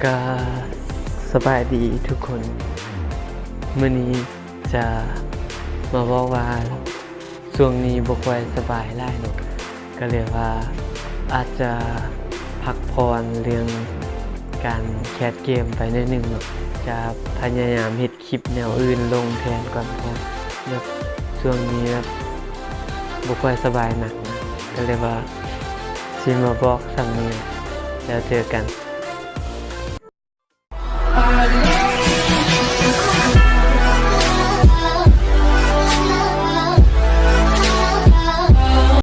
ກະສະບາຍດີທຸກຄົນ ມື້ນີ້ຈະມາເວົ້າວ່າ ຊ່ວງນີ້ບໍ່ຄ່ອຍສະບາຍຫຼາຍເນາະ ກະເລີຍວ່າອາດຈະພັກຜ່ອນເລື່ອງການແຄດເກມໄປໜ້ອຍໜຶ່ງເນາະ ຈະພະຍາຍາມເຮັດຄລິບແນວອື່ນລົງແທນກ່ອນ ເພາະແບບຊ່ວງນີ້ແບບບໍ່ຄ່ອຍສະບາຍໜັກນະ ກະເລີຍວ່າຊິມາບອກສ່ຳນີ້ ແລ້ວເຈີກັນ.